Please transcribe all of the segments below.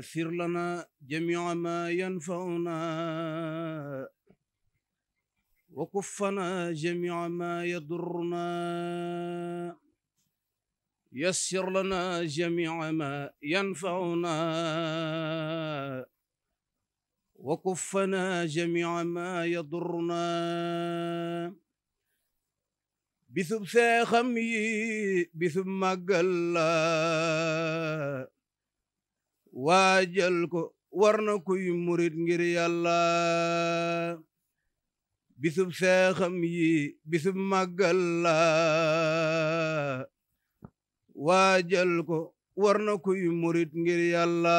يسر لنا جميع ما ينفعنا وكفنا جميع ما يضرنا يسر لنا جميع ما ينفعنا وكفنا جميع ما يضرنا bisub seexam yi bisub màggal la waajal ko war na kuy murit ngir yàlla bisub seexam yi bisub màggal la waajal ko war na kuy murit ngir yàlla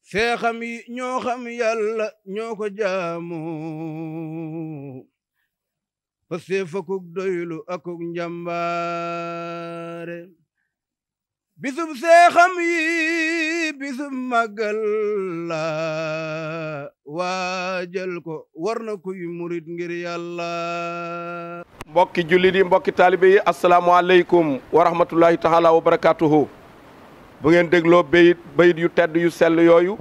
seexam yi ñoo xam yàlla ñoo ko jaamu passe fakuk doylu akuk njàmbaare bisub seexam yi bisub màggal la waajal ko war na kuy murit ngir yàlla. mbokki jullit yi mbokki taalibe yi asalaamualeykum wa rahmatullahi taala wa barakatuhu bu ngeen dégloo bayit yu tedd yu sell yooyu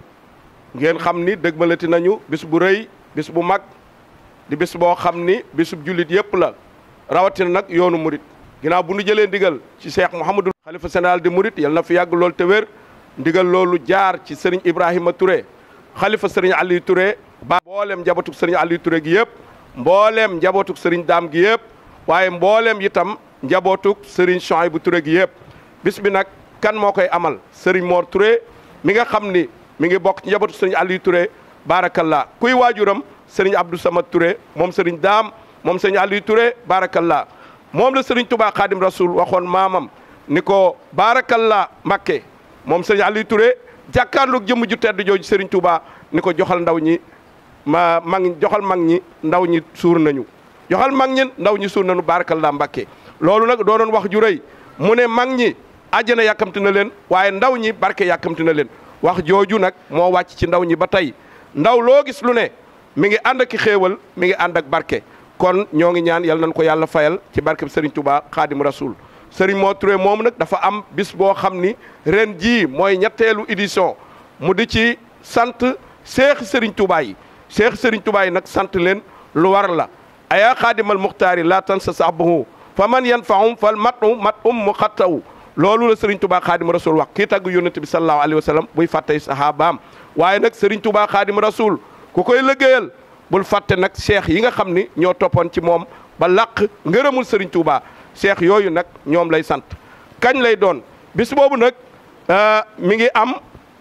ngeen xam ni dëgmalati nañu bis bu rëy bis bu mag di bis boo xam ni bisub jullit yépp la rawatina nag yoonu murit ginnaaw bu nu jëlee ndigal ci Cheikh Mouhamadul xalifa général di murit yal na fi yàgg lool te wér ndigal loolu jaar ci sëriñ Ibrahima Touré xalifa sëriñ Aliou Touré ba mbooleem njabootuk sëriñ Aliou Touré gi yëpp mbooleem njabootuk sëriñ Daam gi yëpp waaye mbooleem itam njabootuk sëriñ Chouaïbou Touré gi yëpp bis bi nag kan moo koy amal sëriñ Mor Touré mi nga xam ni mi ngi bokk ci njabootuk sëriñ Aliou Touré barakallah kuy waajuram sëriñ Abdou Samad Touré moom sëriñ Daam moom sëriñ Aliou Touré barakallah moom la sëriñ Touba Khadim Rasoul waxoon maamam ni ko barakallah Mbakke moom sëriñ Aliou Touré jàkkaarloog jëmm ju tedd jooju sëriñ Touba ni ko joxal ndaw ñi joxal mag ñi ndaw ñi suur nañu joxal mag ñi ndaw ñi suur nañu barakallah Mbakke loolu nag doonoon wax ju rëy mu ne mag ñi àjjana yàkkamti na leen waaye ndaw ñi barke yàkkamti na leen wax jooju nag moo wàcc ci ndaw ñi ba tey ndaw loo gis lu ne mi ngi ànd ak xéewal mi ngi ànd ak barke kon ñoo ngi ñaan yal nañ ko yàlla fayal ci barke bi Serigne Touba Khadim Rasoul Serigne Mor Touré moom nag dafa am bis boo xam ni ren jii mooy ñetteelu édition mu di ci sant seex Serigne Touba yi seex Serigne Touba yi nag sant leen lu war la ayaa xaadimal muxtaari laa tansa sahbahu fa man yanfahum fal matu mu xattawu loolu la Serigne Touba Khadim Rasoul wax kii tagg yonent bi sallallahu alayhi wa sallam buy fàttey sahabaam waaye nag Serigne Touba Khadim Rasoul ku koy liggéeyal bul fàtte nag cheikh yi nga xam ni ñoo toppoon ci moom ba làq ngërëmul Serigne Touba cheikh yooyu nag ñoom lay sant kañ lay doon bis boobu nag mi ngi am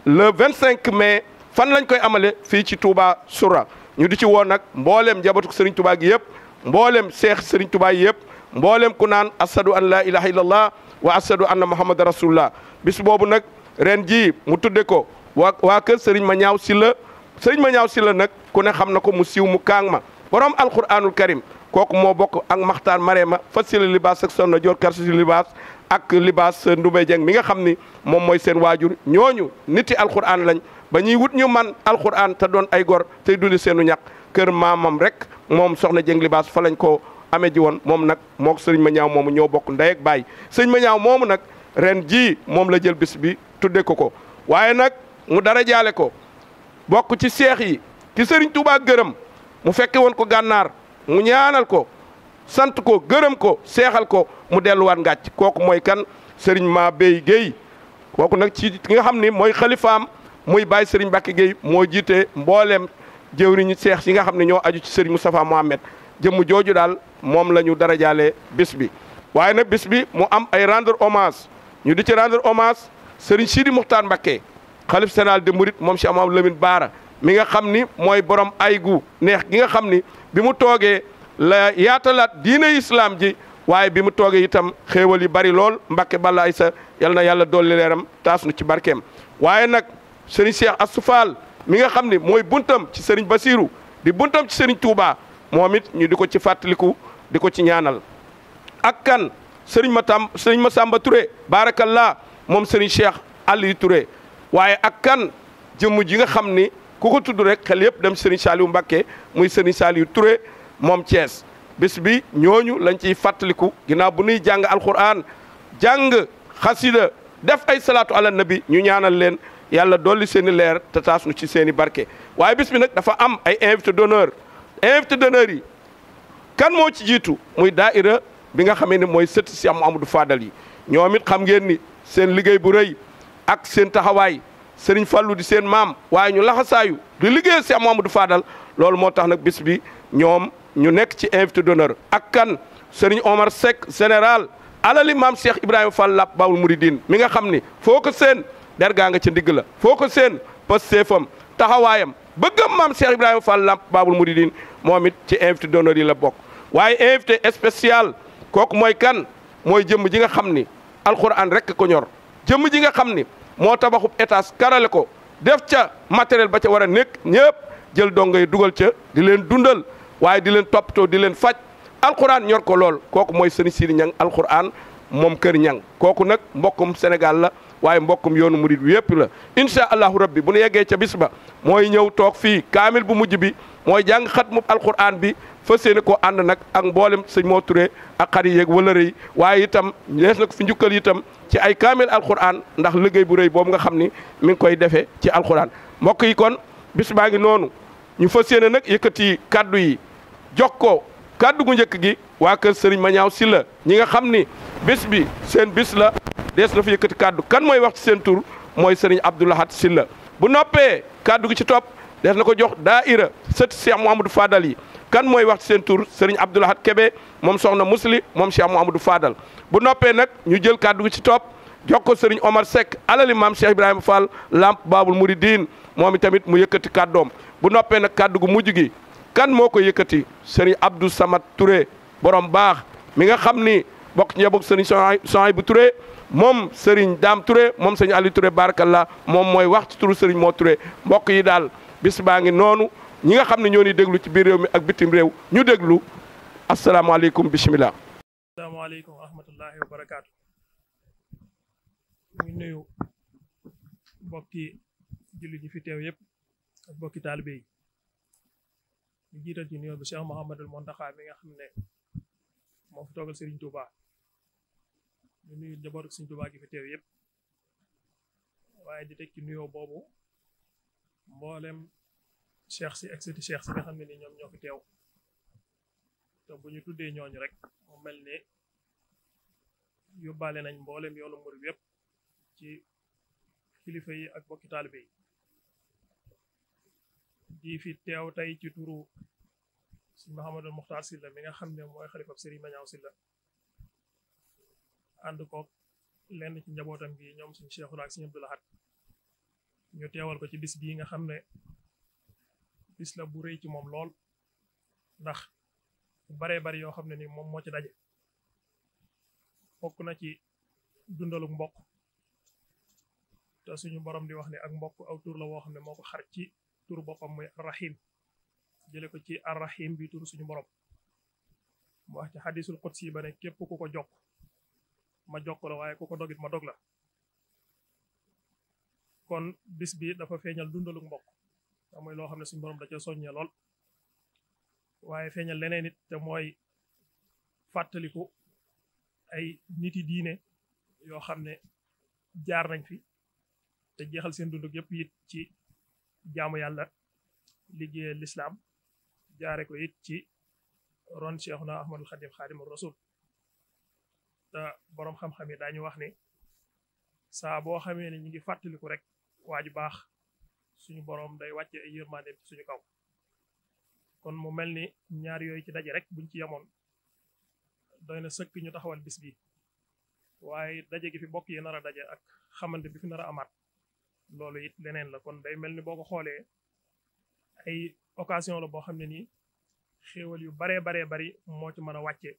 le 25 mai fan lañ koy amale fii ci Touba Soura ñu di ci woon nag mbooleem njabootu Serigne Touba gi yëpp mbooleem cheikh Serigne Touba yi yëpp mbooleem ku naan ashadu an la ilaha illallah wa ashadu anna muhammad rasulullah bis boobu nag ren jii mu tudde ko waa kër Serigne Mañaaw Silla sëriñ ma ñaaw si la nag ku ne xam na ko mu siiw mu kaang ma borom alquranul karim kooku moo bokk ak maxtaan mareema fa si la libaas ak sonna joor karsi si libaas ak libaas Ndumbe Jeng mi nga xam ni moom mooy seen waajur ñooñu niti alquran lañ ba ñuy wut ñu man alquran te doon ay gor tey duli seenu ñàkk kër maamam rek moom soxna Jeng libaas fa lañ ko amee ji woon moom nag moo sëriñ ma ñaaw moomu ñoo bokk ndey ak baay sëriñ ma ñaaw moomu nag ren jii moom la jël bis bi tudde ko waaye nag mu dara jaale ko bokk ci seex yi ki Serigne Touba gërëm mu fekke woon ko gànnaar mu ñaanal ko sant ko gërëm ko seexal ko mu delluwaat ngàcc kooku mooy kan Serigne Ma Bey Guèye kooku nag ci ki nga xam ni mooy xalifaam muy Baye Serigne Mbacke Guèye moo jiite mbooleem jëwriñu seex yi nga xam ne ñoo aju ci Serigne Moustapha Mohamed jëmm jooju daal moom la ñu darajaale bis bi waaye nag bis bi mu am ay rendre hommage ñu di ci rendre hommage Serigne Sidi Muxtaar Mbacke xalif général de Mouride moom Cheikh Mamadou Lamine Baara mi nga xam ni mooy borom ay gu neex gi nga xam ni bi mu toogee la yaatalaat diine islam ji waaye bi mu toogee itam xéewal yi bari lool Mbacke Balla Aysa yal na yàlla dolli leeram taas nu ci barkeem waaye nag Serigne Cheikh Astou Fall mi nga xam ni mooy buntam ci Serigne Bassirou di buntam ci Serigne Touba moom it ñu di ko ci fàttaliku di ko ci ñaanal ak kan Serigne Massamba Touré barakallah moom Serigne Cheikh Aliou Touré waaye ak kan jëmm ji nga xam ni ku ko tudd rek xel yëpp dem Serigne Saliou Mbacké muy Serigne Saliou Touré moom Thiès bis bi ñooñu lañ ciy fàttaliku ginnaaw bu nuy jàng alquran jàng xasida def ay salaatu ala nabi ñu ñaanal leen yàlla dolli seen i leer te taas nu ci seen i barke. waaye bis bi nag dafa am ay invité d'honneur yi kan moo ci jiitu muy daaira bi nga xamee ne mooy sët si Amadou Fadal yi ñoom it xam ngeen ni seen liggéey bu rëy ak seen taxawaay Serigne Fallou di seen maam waaye ñu laxasaayu di liggéeyal si Amadou Fadal loolu moo tax nag bis bi ñoom ñu nekk ci invité d'honneur ak kan Serigne Omar Seck général alali maam Cheikh Ibrahima Fall Lamp Baabul Mouridine mi nga xam ni foo ko seen dergaa nga ca ndigg la foo ko seen pastéefam taxawaayam bëggam maam Cheikh Ibrahima Fall Lamp Baabul Mouridine moom it ci invité d'honneur yi la bokk. waaye invité spécial kooku mooy kan mooy jëmm ji nga xam ni alxuraan rek ko ñor jëmm ji nga xam ni moo tabaxub étage karale ko def ca matériel ba ca war a nekk ñëpp jël dongo yi dugal ca di leen dundal waaye di leen toppatoo di leen faj alxuraan ñor ko lool kooku mooy sëriñ Sidi Ñang alxuraan moom kër Ñang kooku nag mbokkum Sénégal la waaye mbokkum yoonu murid bi yëpp la incha allahu rabbi bu nu yeggee ca bis ba mooy ñëw toog fii kaamil bu mujj bi mooy jàng xatmu alxuraan bi fas yéene koo ànd nag ak mboolem sëñ moo Touré ak xar yeeg wala rëy waaye itam lees na ko fi njukkal itam ci ay kaamil alxuraan ndax liggéey bu rëy boobu nga xam ni mi ngi koy defee ci alxuraan mbokk yi kon bis baa ngi noonu ñu fas yéene nag yëkkati kaddu yi jox ko kaddu gu njëkk gi waa kër Serigne Mañaaw Sylla ñi nga xam ni bis bi seen bis la dees na fa yëkkati kaddu kan mooy wax ci seen tur mooy Serigne Abdou Lahad Sylla bu noppee kaddu gi ci topp dees na ko jox daaira sët Cheikh Mouhamadou Fadal yi kan mooy wax ci seen tur Serigne Abdou Lahad Kébé moom soxna Musli moom Cheikh Mouhamadou Fadal bu noppee nag ñu jël kaddu gi ci topp jox ko Serigne Omar Seck alali maam Cheikh Ibrahima Fall Lamp Baabul Mouridine moom itamit mu yëkkati kaddoom bu noppee nag kaddu gu mujj gi kan moo ko yëkkati Serigne Abdou Samad Touré borom baax mi nga xam ni bokk ci njaboot Serigne Souhaïbou Touré moom Serigne Dame Touré moom Serigne Ali Touré barakallah moom mooy wax ci turu Serigne moo Touré mbokk yi daal bis baa ngi noonu ñi nga xam ne ñoo ni déglu ci biir réew mi ak bitim réew ñu déglu asalaamaaleykum bisimilah. asalaamaaleykum wa rahmatullahi wa barakaatu. ñu nuyu mbokki jullit ñi fi teew yëpp ak mbokki taalibe yi ñu jiital ci nuyoo bi Cheikh Mouhamadul Mountakha mi nga xam ne moo fi toogal Serigne Touba ñu nuyu njabootu Serigne Touba gi fi teew yëpp waaye di teg ci nuyoo boobu mboolem cheikh si ak sëti cheikh si nga xam ne ni ñoom ñoo fi teew te bu ñu tuddee ñooñu rek mu mel ne yóbbaale nañ mboolem yoonu murid yëpp ci kilifa yi ak bokki taalibe yi di fi teew tey ci turu si Mouhamadou Mokhtar Sylla mi nga xam ne mooy xalifab Serigne Mañaaw Sylla ànd koog lenn ci njabootam gi ñoom suñu Cheikhouna ak suñu Abdou Lahad ñu teewal ko ci bis bii nga xam ne bis la bu rëy ci moom lool ndax baree bari yoo xam ne ni moom moo ci daje bokk na ci dundaluk mbokk te suñu borom di wax ne ak mbokk aw tur la woo xam ne moo ko xar ci turu boppam muy arrahim jële ko ci arrahim bi turu suñu borom mu wax ci xadisul qudsi ba ne képp ku ko jokk ma jokk la waaye ku ko dogit ma dog la kon bis bi dafa feeñal dundaluk mbokk te mooy loo xam ne suñu borom da ca soññee lool waaye feeñal leneen it te mooy fàttaliku ay niti diine yoo xam ne jaar nañ fi te jeexal seen dunduk yëpp it ci jaamu yàlla liggéeyal lislaam jaare ko it ci ron Cheikhuna Ahmadul Xadim Xaadimu Rasul te boroom xam-xam yi daañu wax ni saa boo xamee ne ñu ngi fàttaliku rek waaju baax suñu boroom day wàcce ay yërmandeem ci suñu kaw kon mu mel ni ñaar yooyu ci daje rek buñ ci yemoon doy na sëkk ñu taxawal bis bi waaye daje gi fi bokk yi nar a daje ak xamante bi fi nar a amaat loolu it leneen la kon day mel ni boo ko xoolee ay occasion la boo xam ne nii xéewal yu baree bari moo ci mën a wàcce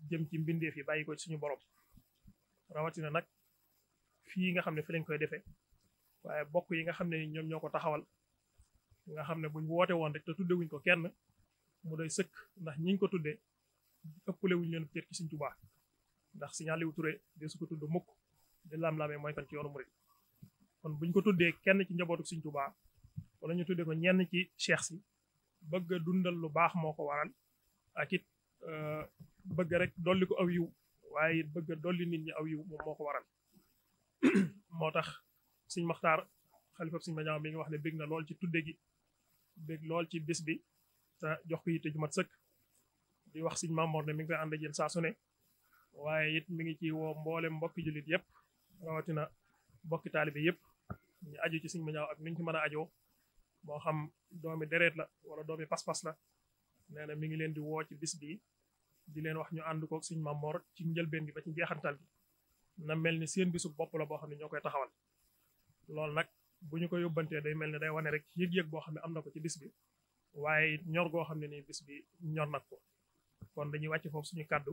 jëm ci mbindeef yi bàyyi ko ci suñu borom rawatina nag fii nga xam ne fi lañ koy defee waaye bokk yi nga xam ne ñoom ñoo ko taxawal nga xam ne buñ woote woon rek te tuddewuñ ko kenn mu doy sëkk ndax ñiñ ko tuddee ëppale wuñ leen cër ci Sëriñ Tuubaa ndax Sëriñ Aliou Touré de su ko tudd mukk di lam-lamee mooy kan ci yoonu murid kon buñ ko tuddee kenn ci njabootu Sëriñ Tuubaa wala ñu tuddee ko ñenn ci cheikh si bëgg a dundal lu baax moo ko waral ak it bëgg rek dolli ko aw yiw waaye it bëgg a dolli nit ñi aw yiw moom moo ko waral moo tax sëñ Maxtaar xalifa sëñ Mañaaw mi ngi wax ne bég na lool ci tudde gi bég lool ci bis bi te jox ko yitte ju mat sëkk di wax sëñ Mamor ne mi ngi koy ànd ak yéen saa su ne waaye it mi ngi ci woo mboolem mbokki jullit yëpp rawatina mbokki taalibe yëpp ñu aju ci sëñ Mañaaw ak nuñ ci mën a ajoo moo xam doomi deret la wala doomi pas-pas la nee na mi ngi leen di woo ci bis bi di leen wax ñu ànd ko sëñ Mamor ci njëlbeen gi ba ci jeexantal gi na mel ni seen bisu bopp la boo xam ne ñoo koy taxawal loolu nag bu ñu ko yóbbantee day mel ni day wane rek yëg-yëg boo xam ne am na ko ci bis bi waaye ñor goo xam ne nii bis bi ñor nag ko kon dañuy wàcc foofu suñu kàddu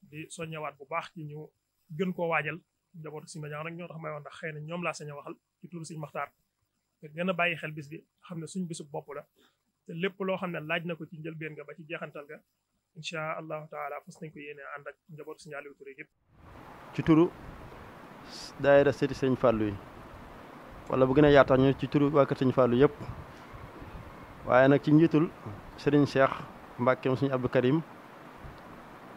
di soññewaat bu baax ci ñu gën koo waajal njabootu sëñ Mañaaw nag ñoo tax may wax ndax xëy na ñoom laa sañ a waxal ci turu sëñ Maxtaar te gën a bàyyi xel bis bi xam ne suñ bisu bopp la te lépp loo xam ne laaj na ko ci njëlbeen ga ba ci jeexantal ga incha allahu taala fas nañ ko yéene ànd ak njabootu sëñ Aliou Touré yëpp ci turu daayira seeti sëñ Fallou yi wala bu gën a yaatax ñu ci turu waa kër sëñ Fallou yëpp waaye nag ci njiitul Serigne Cheikh Mbacke mu sëñ Abdou Karim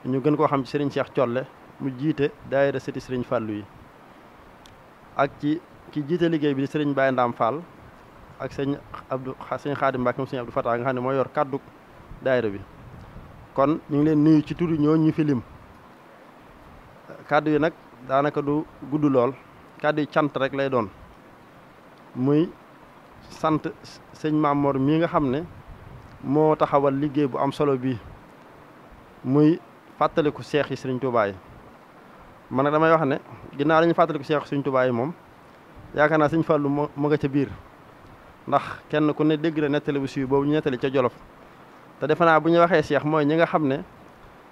ñu gën koo xam ci Serigne Cheikh Colle mu jiite daayira seeti Serigne Fallou yi ak ci ki jiite liggéey bi di Serigne Baye Ndam Fall ak sëñ Xaadim Mbacke mu sëñ Abdou Fatah nga xam ne moo yor kàddu daayira bi kon ñu ngi leen nuyu ci turu ñoo ñu fi lim kàddu yi nag daanaka du gudd lool kàddu yi cant rek lay doon muy sant sëñ Mamor mii nga xam ne moo taxawal liggéey bu am solo bii muy fàttaliku seex yi Sëriñ Tuubaa yi man nag damay wax ne ginnaaw dañuy fàttaliku seex yi Sëriñ Tuubaa yi moom yaakaar naa sëñ Fallu mu nga ca biir ndax kenn ku ne dégg na nettali bu siiw boobu ñu nettali ca Jolof te defe naa bu ñu waxee seex mooy ñi nga xam ne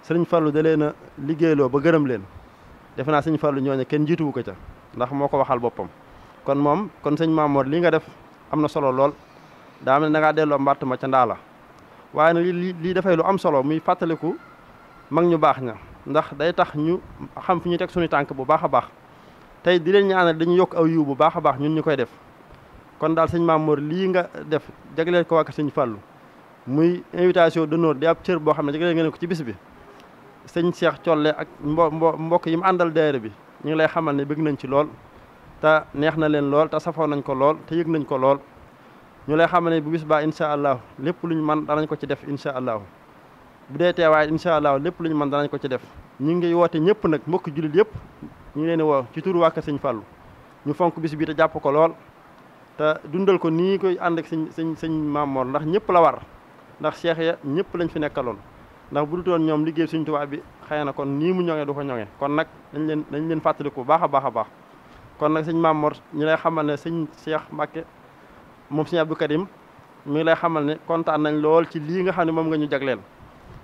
Sëriñ Fallu da leen a liggéeyloo ba gërëm leen defe naa sëñ Fallu ñooñu kenn jiituwu ko ca ndax moo ko waxal boppam kon sëñ Mamor lii nga def am na solo lool daa mel ne da ngaa delloo mbàtt ma ca ndaa la waaye nag lii dafay lu am solo muy fàttaliku mag ñu baax ña ndax day tax ñu xam fi ñu teg suñu tànk bu baax a baax tey di leen ñaanal dañu yokk aw yiw bu baax a baax ñun ñu koy def kon daal sëñ Mamor lii nga def jagleel ko waa sëñ Fallu muy invitation d'honneur di ab cër boo xam ne jagleel ngeen ko ci bis bi sëñ Cheikh Colle ak mbokk yi mu àndal daayira bi ñu ngi lay xamal ne bëgg nañ ci lool te neex na leen lool te safoo nañ ko lool te yëg nañ ko lool ñu lay xamal ne bu bis baa incha allah lépp luñ mën danañ ko ci def incha allah bu dee teewaay incha allah lépp luñ mën danañ ko ci def ñu ngi woote ñëpp nag mbokki jullit yëpp ñu ngi leen di woo ci turu waa kër sëñ Fallu ñu fonk bis bi te jàpp ko lool te dundal ko nii koy ànd ak sëñ Mamor ndax ñëpp la war ndax cheikh ya ñëpp lañ fi nekkaloon ndax bu dutoon ñoom liggéey Sëriñ Tuubaa bi xëy na kon nii mu ñoŋee du ko ñoŋee kon nag dañ leen fàttaliku bu baax a baax a baax kon nag sëñ Mamor ñu lay xamal ne sëñ Cheikh Mbacke moom sëñ Abdou Karim mi ngi lay xamal ne kontaan nañ lool ci lii nga xam ne moom nga ñu jagleel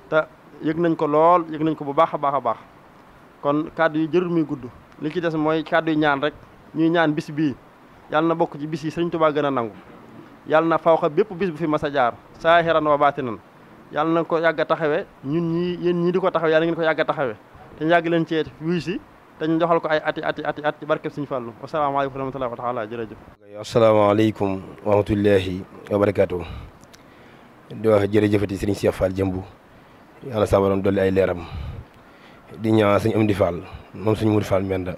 te yëg nañ ko lool yëg nañ ko bu baax a baax a baax kon kàddu yi jërul muy gudd li ci des mooy kàddu yi ñaan rek ñuy ñaan bis bii yàlla na bokk ci bis yi Sëriñ Tuubaa gën a nangu yàlla na fawxa bépp bis bu fi mas a jaar saahiran wa baatinan yàlla na ko yàgg a taxawe ñun yéen ñii di ko taxawe yàlla ngeen ko yàgg a taxawe te yàgg leen cee wuy si te ñu joxal ko ay ati ci barkeb Sëriñ Fallu wasalaamaaleykum wa rahmatullahi wa taala jërëjëf asalaamaaleykum wa rahmatullahi wa barakaatu di wax jërëjëfati Sëriñ Cheikh Fall Jëmbu yàlla sa borom dolli ay leeram di ñaan Sëriñ Amdi Fall moom Sëriñ Mudu Fall Menda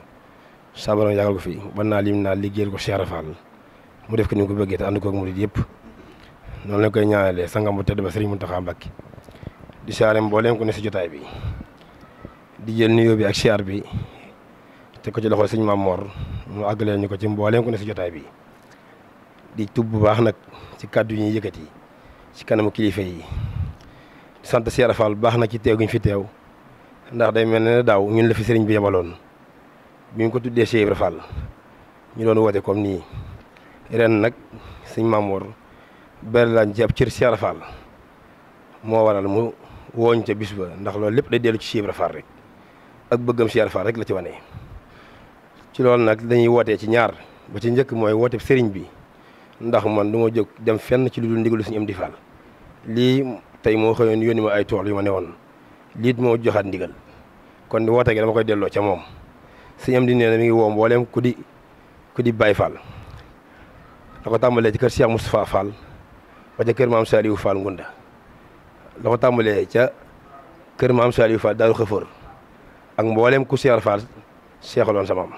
sa borom yàggal ko fi ban naa lim naa liggéeyal ko Cheikh Fall mu def ko ni mu ko bëggee te ànd ko ak murid yëpp noonu lañ koy ñaanalee sangam bu tedd ba Sëriñ Muntaxa Mbàkke di siyaare mbooleem ko ne si jotaay bi di jël nuyoo bi ak siyaar bi te ko ci loxo sëñ Mamor mu àggalee ñu ko ci mbooleem ko ne si jotaay bi di tub bu baax nag ci kàddu yi ñuy yëkkati ci kanamu kilifa yi di sant Cheikh Fall bu baax nag ci teew gi ñu fi teew ndax day mel ne daaw ñun la fi sëriñ bi yebaloon bi ñu ko tuddee Cheikh Ibra Fall ñu doon woote comme nii ren nag sëñ Mamor bari lañ ci ab cër Cheikh Fall moo waral mu wooñ ca bis ba ndax loolu lépp day dellu ci Cheikh Ibra Fall rek ak bëggam Cheikh Fall rek la ci wane. ci loolu nag dañuy wootee ci ñaar ba ci njëkk mooy woote sëriñ bi ndax man du ma jóg dem fenn ci lu dul ndigalu Sëriñ Amdi Fall lii tey moo xëyoon yónni ma ay tool yu ma ne woon lii moo joxaat ndigal kon woote gi dama koy delloo ca moom Sëriñ Amdi nee na mi ngi woo mbooleem ku di Baye Fall la ko tàmbalee ci kër Cheikh Moustapha Fall ba ca kër Maam Saliou Fall Ngunda la ko tàmbalee ca kër Maam Saliou Fall Daaru Xëfër ak mbooleem ku Cheikh Fall seexaloon sa maam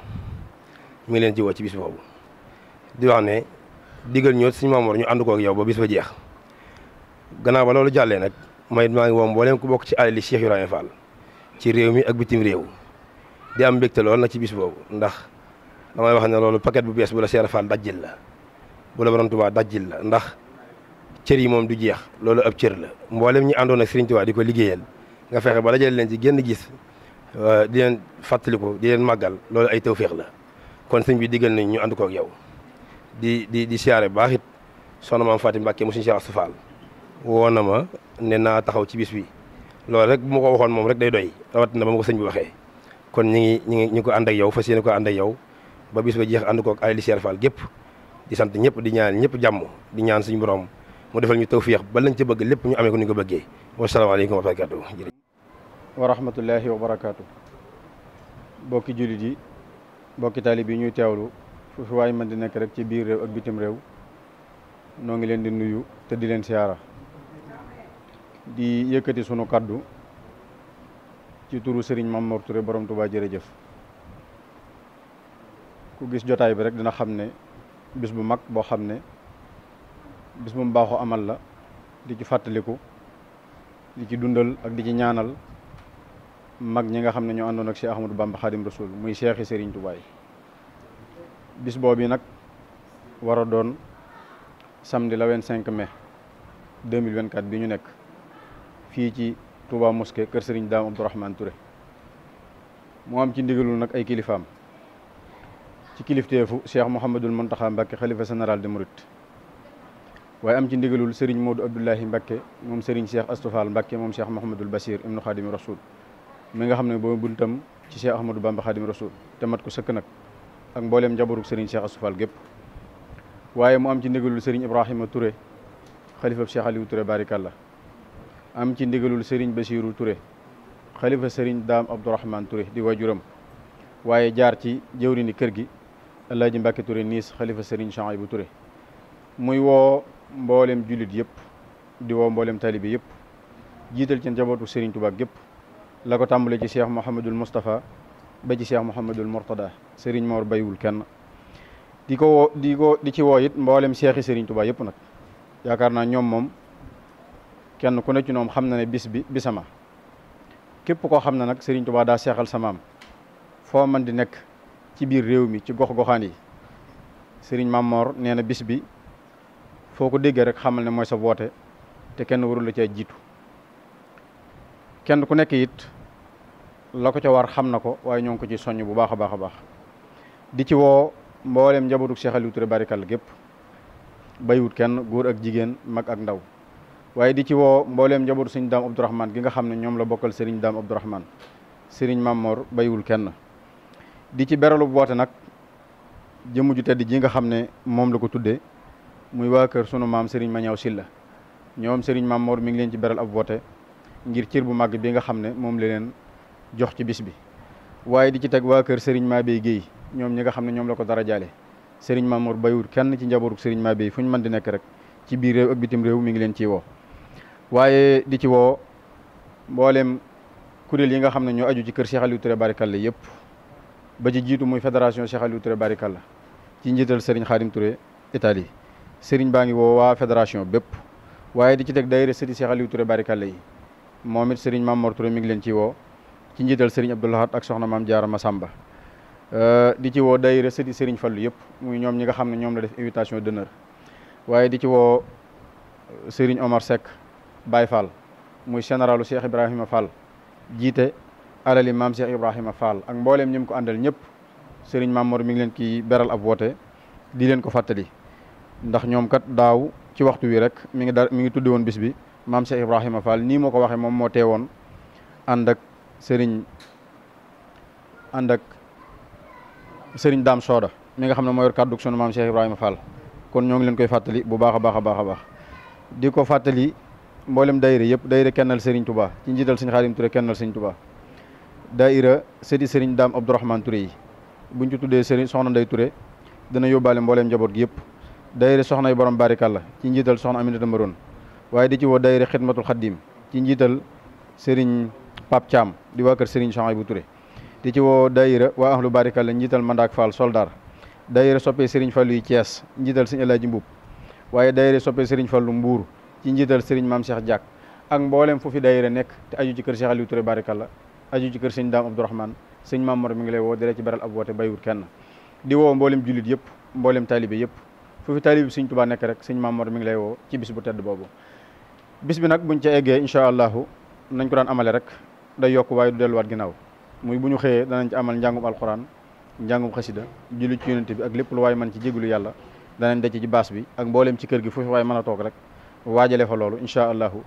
mi ngi leen ci woo ci bis boobu di wax ne digal ñoo suñu Maam Mor ñu ànd ko ak yow ba bis ba jeex. gannaaw ba loolu jàllee nag maa ngi woo mbooleem ku bokk ci alali Cheikh Ibrahima Fall ci réew mi ak bitim réew di am mbégte lool nag ci bis boobu ndax damay wax ne loolu paquet bu bees bu la Cheikh Fall dajjil la bu la Borom Tuubaa dajjil la ndax cër yi moom du jeex loolu ab cër la mboolem ñi àndoon ak Serigne Touba di ko liggéeyal nga fexe ba dajale leen ci génn gis di leen fàttaliku di leen màggal loolu ay tawféex la kon sëñ bi diggal nañ ñu ànd ko ak yow di siyaare baax it soxna Maam Fatim Mbàkke mu Serigne Cheikh Astou Fall woo na ma ne naa taxaw ci bis bi loolu rek bu ma ko waxoon moom rek day doy rawat na ba ma ko sëñ bi waxee kon ñi ngi ko ànd ak yow fas yéene ko ànd ak yow ba bis ba jeex ànd ko ak ay li Cheikh Fall gépp di sant ñëpp di ñaan ñëpp jàmm di ñaan suñu borom mu defal ñu tawfiix ba lañ ci bëgg lépp ñu amee ko ni ko bëggee wasalaamaaleykum wa barakaatu. wa rahmatullahi wa barakaatu. bokki jullit yi bokki taalib yi ñuy teewlu fu fi waay mën di nekk rek ci biir réew ak bitim réew noo ngi leen di nuyu te di leen siyaara di yëkkati sunu kaddu ci turu Serigne Mame Mor Touré borom Touba jërëjëf ku gis jotaay bi rek dina xam ne bis bu mag boo xam ne bis bu mu baaxoo amal la di ci fàttaliku di ci dundal ak di ci ñaanal mag ñi nga xam ne ñoo àndoon ak Cheikh Ahmadou Bamba Khadim Rasoul muy Cheikh Serigne Touba yi bis boobu nag war a doon samedi la 25 mai 2024 bi ñu nekk fii ci Touba Mosquée kër Serigne Dame Abdourahmane Touré mu am ci ndigalul nag ay kilifaam ci kilifteefu Cheikh Mouhamadoul Mountakha Mbacké xalifa général des Mourides waaye am ci ndigalul Serigne Modou Abdoulahi Mbacké moom Serigne Cheikh Astou Fall Mbacké moom Cheikh Mouhamadoul Bachir ibnu Khadim Rasoul mi nga xam ne boobu buntam ci Cheikh Ahmadou Bamba Khadim Rasoul te mat ko sëkk nag ak mbooleem njabootug Serigne Cheikh Astou Fall gépp waaye mu am ci ndigalul Serigne Ibrahima Touré xalifa Cheikh Aliou Touré barikalla am ci ndigalul Serigne Bassirou Touré xalifa Serigne Dame Abdourahmane Touré di wajuram waaye jaar ci jëwrini kër gi Alaaji Mbàkke Touré niis xalifa Serigne Chouaïbou Touré muy woo mboolem jullit yëpp di woo mboolem talibi yëpp jiital ci njabootu Serigne Touba gépp la ko tàmbale ci Cheikh Mouhamadoul Moustapha ba ci Cheikh Mouhamadoul Mourtada Serigne Mor bayiwul kenn di ci woo it mboolem Cheikh yi Serigne Touba yëpp nag yaakaar naa ñoom moom kenn ku ne ci ñoom xam na ne bis bi bisama képp koo xam ne nag Serigne Touba daa seexal sa maam foo man di nekk ci biir réew mi ci gox-goxaan yi Serigne Mame Mor nee na bis bi foo ko déggee rek xamal ne mooy sa woote te kenn warul la caa jiitu kenn ku nekk it la ko ca war xam na ko waaye ñoo ngi ko ci soññ bu baax a baax a baax di ci woo mboolem njabootu Cheikh Aliou Touré barikal gépp bayiwut kenn góor ak jigéen mag ak ndaw waaye di ci woo mbooleem njabootu Serigne Dame Abdourahmane gi nga xam ne ñoom la bokkal Serigne Dame Abdourahmane Serigne Mame Mor bayiwul kenn di ci beralu boote nag jëmm ju tedd ji nga xam ne moom la ko tuddee muy waa kër sunu maam Serigne Mañaw Silla ñoom Serigne Mame Mor mi ngi leen ci beral ab boote ngir cër bu màgg bi nga xam ne moom la leen jox ci bis bi waaye di ci teg waa kër Serigne Mabey Guèye ñoom ñi nga xam ne ñoom la ko dara jaale Serigne Mame Mor bayiwul kenn ci njabootu Serigne Mabey fu ñu mën di nekk rek ci biir réew ak bitim réew mi ngi leen ciy woo waaye di ci woo mboolem kuréel yi nga xam ne ñoo aju ci kër Cheikh Aliou Touré barikalla yëpp ba ci jiitu muy fédération Cheikh Aliou Touré barikalla ci njiital Serigne Khadim Touré Italie Serigne baa ngi woo waa fédération bépp waaye di ci teg daayira sëti Cheikh Aliou Touré barikalla yi moom it Serigne Mame Mor Touré mi ngi leen ciy woo ci njiital Serigne Abdou Lahad ak soxna Maam Jaara Masamba di ci woo daayira sëti Serigne Fallu yëpp muy ñoom ñi nga xam ne ñoom la def invitation d'honneur waaye di ci woo Serigne Omar Seck Baye Fall muy généralu Cheikh Ibrahima Fall jiite alali maam Cheikh Ibrahima Fall ak mbooleem ñi mu ko àndal ñëpp Serigne Mame Mor mi ngi leen ki beral ab woote di leen ko fàttali ndax ñoom kat daaw ci waxtu wi rek mi ngi tudde woon bis bi maam Cheikh Ibrahima Fall nii moo ko waxee moom moo teewoon ànd ak Serigne Dame Soda mi nga xam ne moo yor kàddu sunu maam Cheikh Ibrahima Fall kon ñoo ngi leen koy fàttali bu baax a baax a baax a baax di ko fàttali mboolem daayira yëpp daayira kennal Serigne Touba ci njiital Serigne Khadim Touré kennal Serigne Touba daayira sëti Serigne Dame Abdourahmane Touré yi buñ ci tuddee Serigne soxna Ndey Touré dana yóbbaale mbooleem njaboot gi yëpp daayira soxna yi borom barikalla ci njiital soxna Aminata Maroon waaye di ci woo daayira Xidmatul Xaddim ci njiital Serigne Pape Thiam di waa kër Serigne Chouaïbou Touré di ci woo daayira waa ahlu barikalla njiital Mandak Fall Soldar daayira soppee Serigne Fallou yi Thiès njiital Serigne El Hadji Mbuub waaye daayira soppee Serigne Fallou Mbuur ci njiital Serigne Mame Cheikh Diak ak mboolem foofu daayira nekk te aju ci kër Cheikh Aliou Touré barikalla aju ci kër Serigne Dame Abdourahmane Serigne Mame Mor mi ngi lay woo dara ci beral ab woote bayiwut kenn di woo mboolem jullit yëpp mboolem taalibe yëpp foofu taalibe Serigne Touba nekk rek Serigne Mame Mor mi ngi lay woo ci bis bu tedd boobu bis bi nag buñ ca eggee incha allahu nañ ko daan amale rek day yokk waaye du delluwaat ginnaaw muy bu ñu xëyee danañ ci amal njàngum alxuraan njàngum xasida julli ci yonent bi ak lépp lu waaye mën ci jégalu yàlla danañ daj ci baas bi ak mboolem ci kër gi foofu waaye mën a toog rek waajale fa loolu incha allahu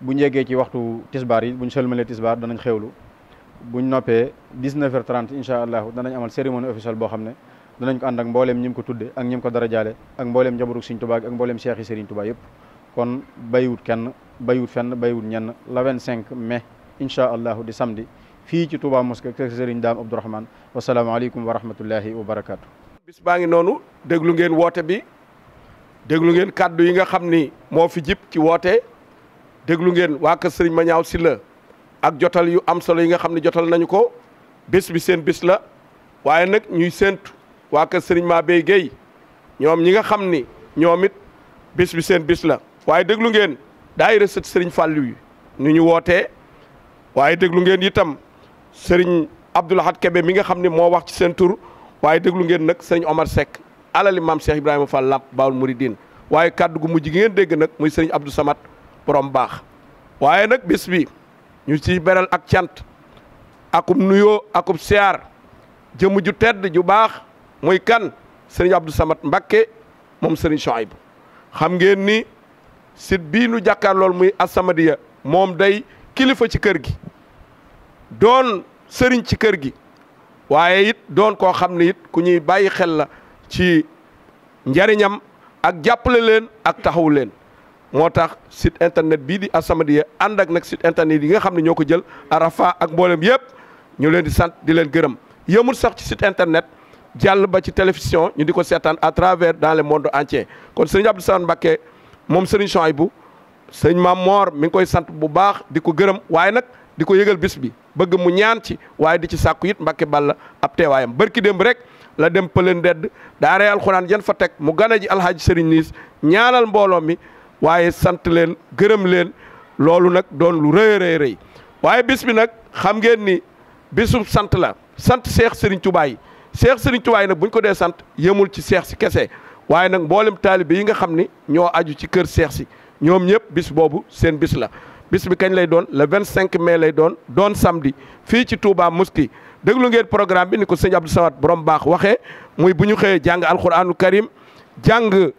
buñ yeggee ci waxtu tisbaar yi buñ sëlmalee tisbaar danañ xewlu buñ noppee 19h30 incha allahu danañ amal cérémonie officielle boo xam ne danañ ko ànd ak mbooleem ñi ko tudde ak ñi ko dara jaale ak mbooleem njaboru Serigne Touba ak mbooleem cheikh yi Serigne Touba yëpp kon bayiwut kenn bayiwut fenn bayiwut ñenn la 25 mai incha allahu di samedi fii ci Touba mosquée kër Serigne Dame Abdourahmane wasalaamaaleykum wa rahmatullahi wa barakaatu. bis baa ngi noonu déglu ngeen woote bi déglu ngeen kàddu yi nga xam ni moo fi jib ci woote déglu ngeen waa kër Serigne Mañaaw Sylla ak jotal yu am solo yi nga xam ne jotal nañu ko bés bi seen bis la waaye nag ñuy séentu waa kër Serigne Mabey Guèye ñoom ñi nga xam ni ñoom it bis bi seen bis la waaye déglu ngeen daayira sët Serigne Fallou yi ni ñu wootee waaye déglu ngeen itam Serigne Abdou Lahad Kébé mi nga xam ne moo wax ci seen tur waaye déglu ngeen nag Serigne Omar Seck alali maam Cheikh Ibrahima Fall Lamp Baawul Mouridine waaye kaddu gu mujj gi ngeen dégg nag muy Serigne Abdou Samad borom baax waaye nag bis bi ñu ci beral ak cant akub nuyoo akub siyaar jëmm ju tedd ju baax muy kan Serigne Abdou Samad Mbacké moom Serigne Chouaïbou xam ngeen ni site bii nu jàkkaar lool muy As-Samadiyya moom day kilifa ci kër gi doon sëriñ ci kër gi waaye it doon koo xam ne it ku ñuy bàyyi xel la ci njariñam ak jàppale leen ak taxawu leen moo tax site internet bii di As-Samadiyya ànd ak nag site internet yi nga xam ne ñoo ko jël Arafa ak mboolem yëpp ñu leen di sant di leen gërëm yëmul sax ci site internet jàll ba ci télévision ñu di ko seetaan à travers dans le monde entier kon Serigne Abdou Samad Mbacké moom Serigne Chouaïbou Serigne Mame Mor mi ngi koy sant bu baax di ko gërëm waaye nag di ko yëgal bis bi bëgg mu ñaan ci waaye di ci sàkku it Mbacké Balla ab teewaayam barki démb rek la dem pëleen dedd daaree alxuraan jan fa teg mu gana ji alhaaji Serigne Niis ñaanal mbooloo mi waaye sant leen gërëm leen loolu nag doon lu rëy rëy rëy waaye bis bi nag xam ngeen ni bisu sant la sant Cheikh Serigne Touba yi Cheikh Serigne Touba yi nag buñ ko dee sant yemul ci Cheikh si kese waaye nag mboolem taalibe yi nga xam ni ñoo aju ci kër Cheikh si ñoom ñëpp bis boobu seen bis la bis bi kañ lay doon le 25 mai lay doon samedi fii ci Touba Mosquée déglu ngeen programme bi ni ko sëñ Abdou Samad borom baax waxee muy bu ñu xëyee jàng alquranu karim jàng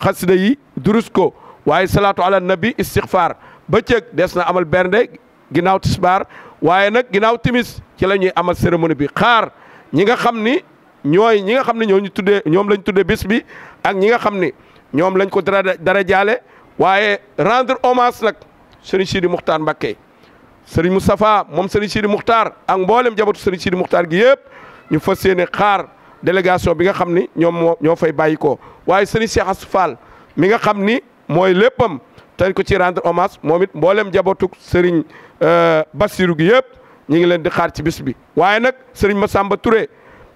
xasida yi durus ko waaye salaatu ala nabi istighfar bëccëg des na amal bernde ginnaaw tisbaar waaye nag ginnaaw timis ci la ñuy amal cérémonie bi xaar ñi nga xam ni ñooy ñi nga xam ne ñoom lañ tuddee bis bi ak ñi nga xam ni ñoom lañ ko dara jaale waaye rendre hommage nag Serigne Sidi Muxtaar Mbacké Serigne Moustapha moom Serigne Sidi Muxtaar ak mboolem jabatu Serigne Sidi Muxtaar gi yëpp ñu fas yéene xaar délégation bi nga xam ni ñoo fay bàyyi ko waaye Serigne Cheikh Assou Fall mi nga xam ni mooy léppam tañ ko ci rendre hommage moom it mboolem jabatu Serigne Bassirou gi yëpp ñu ngi leen di xaar ci bis bi waaye nag Serigne Massamba Touré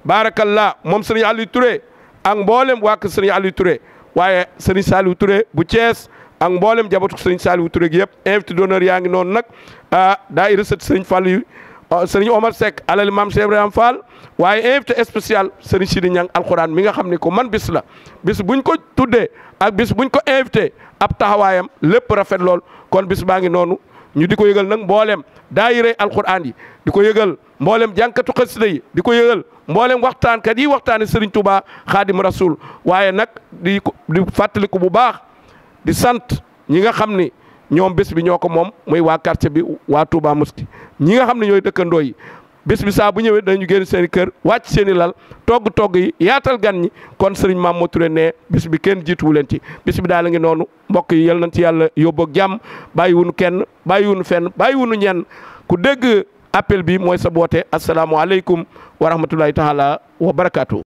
barakallah moom Serigne Aliou Touré ak mboolem waa kër Serigne Aliou Touré waaye Serigne Saliou Touré bu Thiès ak mboolem jabatu Serigne Saliou Touré gi yëpp invité d'honneur yaa ngi noonu nag daayira sët Serigne Fallou Serigne Omar Seck alali maam Cheikh Ibrahima Fall waaye invité spécial Serigne Sidi Niang alxuraan mi nga xam ne ko man bis la bis buñ ko tuddee ak bis buñ ko invité ab taxawaayam lépp rafet lool kon bis baa ngi noonu ñu di ko yëgal nag mboolem daayira alxuraan yi di ko yëgal mboolem jànkatu xasida yi di ko yëgal mboolem waxtaankat yi waxtaane Serigne Touba Xaadim Rasul waaye nag di fàttaliku bu baax di sant ñi nga xam ni ñoom bés bi ñoo ko moom muy waa quartier bi waa Touba Mosquée ñi nga xam ne ñooy dëkkandoo yi bés bi saa bu ñëwee dañu génn seen i kër wàcc seen i lal togg yi yaatal gan ñi kon Serigne Mame Touré ne bés bi kenn jiituwu leen ci bés bi daal la ngi noonu mbokk yi yal nañ ci yàlla yóbbu ak jàmm bàyyi wunu kenn bàyyi wunu fenn bàyyi wunu ñenn ku dégg appel bi mooy sa boote asalaamualeykum wa rahmatulahi taala wa barakaatu.